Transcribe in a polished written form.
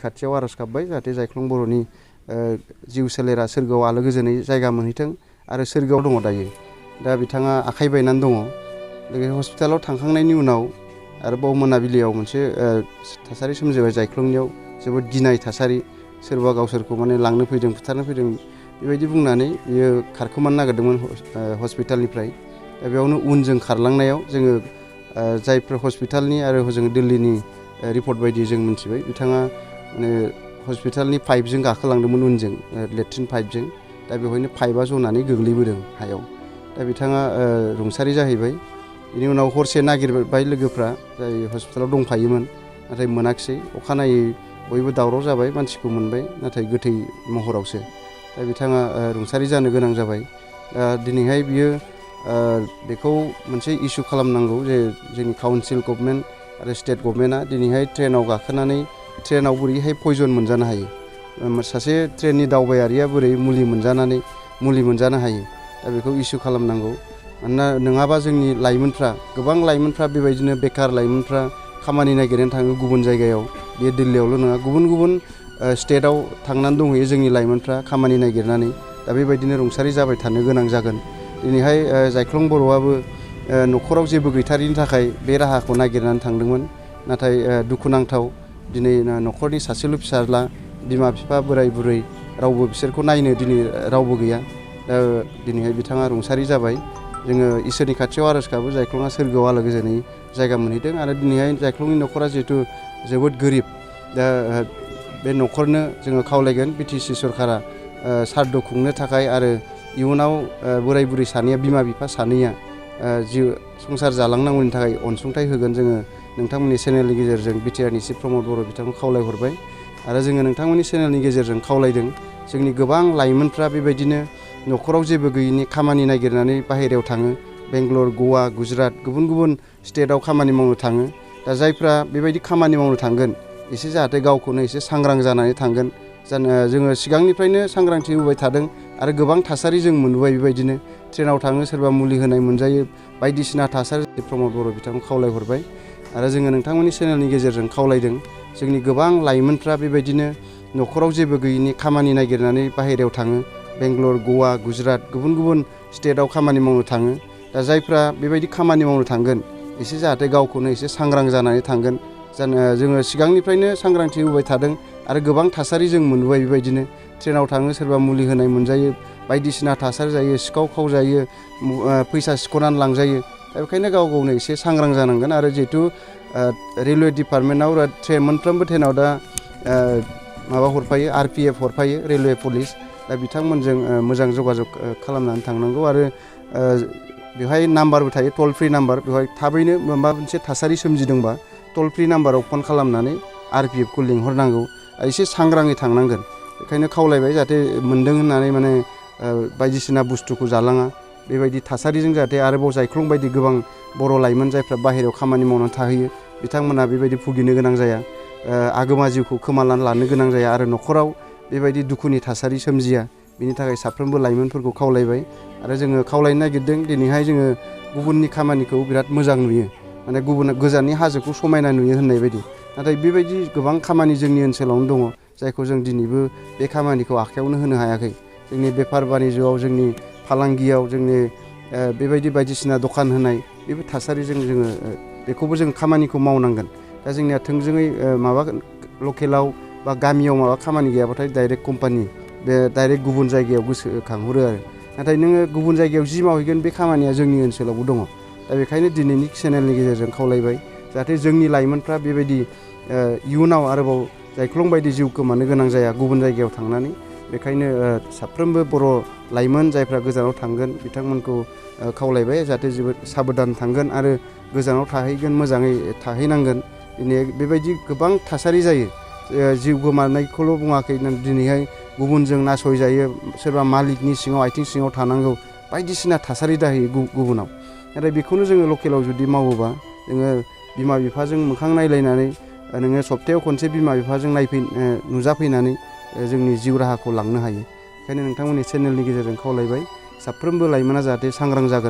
खाथियाव आरज गाबबाय जाहाथे जायख्लं बर'नि जिउ सोलेरा सोरगोआव आलो गोजोनै जायगा मोनहैथों आरो सोरगोआव दङ दायो। दा बिथाङा आखाइ बायनानै दङ। लोगोसे हस्पिटालाव थांखांनायनि उनाव आरोबाव मोनाबिलियाव मोनसे थासारि सोमजिबाय जायख्लंनियाव जोबोद गिनाय थासारि। सोरबा गावसोरखौ माने लांनो फैदों बुथारनो फैदों बेबायदि बुंनानै बियो खारखोमानो नागिरदोंमोन हस्पिटालनिफ्राय। दा बेयावनो उनजों खारलांनायाव जोङो जायफोर हस्पिटालनि आरो हजों दिल्लीनि रिपर्ट बायदि जों मिथिबाय बिथाङा माने हस्पिटालनि पाइपजों गाखोलांदोंमोन उनजों लेट्रिन पाइपजों। दा बेवहायनो पाइपआ जनानै गोग्लैबोदों हायाव। दा बिथाङा रुंसारि जाहैबाय। बेनि उनाव हरसे नागिरबाय लोगोफ्रा जाय हस्पिटालाव दंफायोमोन नाथाय मोनाखिसै। अखानायै बयबो दावराव जाबाय मानसिखौ मोनबाय नाथाय गोथै महरावसो। दा बिथाङा रुंसारि जानो गोनां जाबाय। दा दिनैहाय बियो बेखौ मोनसे इस्यु खालामनांगौ जे जोंनि काउन्सिल गभर्नमेन्ट आरो स्टेट गभर्नमेन्टआ दिनैहाय ट्रेनाव गाखोनानै ट्रेनाव बोरैहाय पयजन मोनजानो हायो, सासे ट्रेननि दावबायारिया बोरै मुलि मोनजानो हायो। दा बेखौ इस्यु खालामनांगौ। मानोना नङाबा जोंनि लाइमोनफ्रा गोबां लाइमोनफ्रा बेबायदिनो बेकार लाइमोनफ्रा खामानि नागिरनानै थाङो गुबुन जायगायाव। बे दिल्लीयावल' नङा गुबुन गुबुन स्टेटआव थांनानै दंहैयो जोंनि लाइमोनफ्रा खामानि नागिरनानै। दा बेबायदिनो रुंसारि जाबाय थानो गोनां जागोन। दिनैहाय जायख्लं बर'आबो न'खराव जेबो गैथारिनि थाखाय बे राहाखौ नागिरनानै थांदोंमोन। नाथाय दुखुनांथाव दिनै न'खरनि सासेल' फिसाज्ला, बिमा बिफा, बोराय बुरै रावबो बिसोरखौ नायनो दिनै रावबो गैया। दा दिनैहाय बिथाङा रुंसारि जाबाय। जोङो इसोरनि खाथियाव आरज गाबो जायख्लङा सोरगोआव आलो गोजोनै जायगा मोनहैदों। आरो दिनैहाय जायख्लंनि न'खरा जिहेथु जोबोद गोरिब, दा बे न'खरनो जोङो खावलायगोन बिटिसि सरकारा सारद खुंनो थाखाय आरो इयुनाव बोराय बुरै सानैया बिमा बिफा सानैया जिउ संसार जालांनांगौनि थाखाय अनसुंथाइ होगोन। जोङो नोंथांमोननि चेनेलनि गेजेरजों बिटिआरनि चिफ प्रमद बर' बिथांखौ खावलायहरबाय। आरो जोङो नोंथांमोननि चेनेलनि गेजेरजों खावलायदों जोंनि गोबां लाइमोनफ्रा बेबायदिनो न'खराव जेबो गैयिनि खामानि नागिरनानै बाहेरायाव थाङो। बेंगलर, गवा, गुजरात गुबुन गुबुन स्टेटआव खामानि मावनो थाङो। दा जायफ्रा बेबायदि खामानि मावनो थांगोन एसे जाहाथे गावखौनो एसे सांग्रां जानानै थांगोन। जोङो सिगांनिफ्रायनो सांग्रांथि होबाय थादों आरो गोबां थासारि जों मोनबोबाय बेबायदिनो। ट्रेनाव थाङो सोरबा मुलि होनाय मोनजायो बायदिसिना थासारि। प्रमद बर' बिथांखौ खावलायहरबाय। आरो जोङो नोंथांमोननि चेनेलनि गेजेरजों खावलायदों जोंनि गोबां लाइमोनफ्रा बेबायदिनो न'खराव जेबो गैयिनि खामानि नागिरनानै बाहेरायाव थाङो। बेंगलर, गवा, गुजरात गुबुन गुबुन स्टेटआव खामानि मावनो थाङो। दा जायफ्रा बेबायदि खामानि मावनो थांगोन एसे जाहाथे गावखौनो एसे सांग्रां जानानै थांगोन। जोङो सिगांनिफ्रायनो सांग्रांथि होबाय थादों आरो गोबां थासारि जों मोनबोबाय बेबायदिनो। ट्रेनाव थाङो सोरबा मुलि होनाय मोनजायो बायदिसिना थासारि जायो, सिखाव खावजायो, फैसा सिख'नानै लांजायो। दा बेखायनो गाव गावनो एसे सांग्रां जानांगोन। आरो जिहेथु रेलवे डिपार्टमेन्टआव मोनफ्रोमबो ट्रेनाव दा माबा हरफायो, RPF हरफायो, रेलवे पुलिस। दा बिथांमोनजों मोजां जगाजग खालामनानै थांनांगौ। आरो बेवहाय नाम्बारबो थायो, टल फ्रि नाम्बार। बेवहाय थाबैनो माबा मोनसे थासारि सोमजिदोंबा टल फ्रि नाम्बाराव फन खालामनानै RPFखौ लिंहरनांगौ। एसे सांग्राङै थांनांगोन। बेखायनो खावलायबाय जाहाथे मोन्दों होननानै माने बायदिसिना बुस्थुखौ जालाङा। बेबायदि थासारिजों जाहाथे आरोबाव जायख्लं बायदि गोबां बर' लाइमोन जायफ्रा बाहेरायाव खामानि मावनानै थाहैयो बिथांमोना बेबायदि भुगिनो गोनां जाया, आगोमा जिउखौ खोमानानै लानो गोनां जाया आरो न'खराव बेबायदि दुखुनि थासारि सोमजिया। बिनि थाखाय साफ्रोमबो लाइमोनफोरखौ खावलायबाय। आरो जोङो खावलायनो नागिरदों दिनैहाय जोङो गुबुननि खामानिखौ बिराद मोजां नुयो, माने गोजाननि हाजोखौ समायना नुयो होननाय बायदि। नाथाय बेबायदि गोबां खामानि जोंनि ओनसोलावनो दङ जायखौ जों दिनैबो बे खामानिखौ आखायावनो होनो हायाखै। जोंनि बेफार बानिज्यआव, जोंनि फालांगियाव, जोंनि बेबायदि बायदिसिना दखान होनाय बेबो थासारिजों जोङो बेखौबो जों खामानिखौ मावनांगोन। दा जोंनिया थोंजोङै माबा लकेलाव बा गामियाव माबा खामानि गैयाबाथाय डाइरेक्ट कम्पानि, बे डाइरेक्ट गुबुन जायगायाव गोसोखांहरो आरो। नाथाय नोङो गुबुन जायगायाव जि मावहैगोन बे खामानिया जोंनि ओनसोलावबो दङ। दा बेखायनो दिनैनि चेनेलनि गेजेरजों खावलायबाय जाहाथे जोंनि लाइमोनफ्रा बेबायदि इयुनाव आरोबाव जायख्लं बायदि जिउ खोमानो गोनां जाया गुबुन जायगायाव थांनानै। बेखायनो साफ्रोमबो बर' लाइमोन जायफ्रा गोजानाव थांगोन बिथांमोनखौ खावलायबाय जाहाथे जोबोद साबधान थांगोन आरो गोजानाव थाहैगोन मोजाङै थाहैनांगोन। दिनै बेबायदि गोबां थासारि जायो। जिउ गोमानायखौल' बुङाखै, दिनैहाय गुबुनजों नासयजायो, सोरबा मालिकनि सिङाव आथिं सिङाव थानांगौ, बायदिसिना थासारि जाहैयो गुबुनाव। नाथाय बेखौनो जोङो लकेलाव जुदि मावोबा जोङो बिमा बिफाजों मोखां नायलायनानै नोङो सप्तायाव खनसे बिमा बिफाजों नुजाफैनानै जोंनि जिउ राहाखौ लांनो हायो। ओंखायनो नोंथांमोननि चेनेलनि गेजेरजों खावलायबाय साफ्रोमबो लाइमोना जाहाथे सांग्रां जागोन।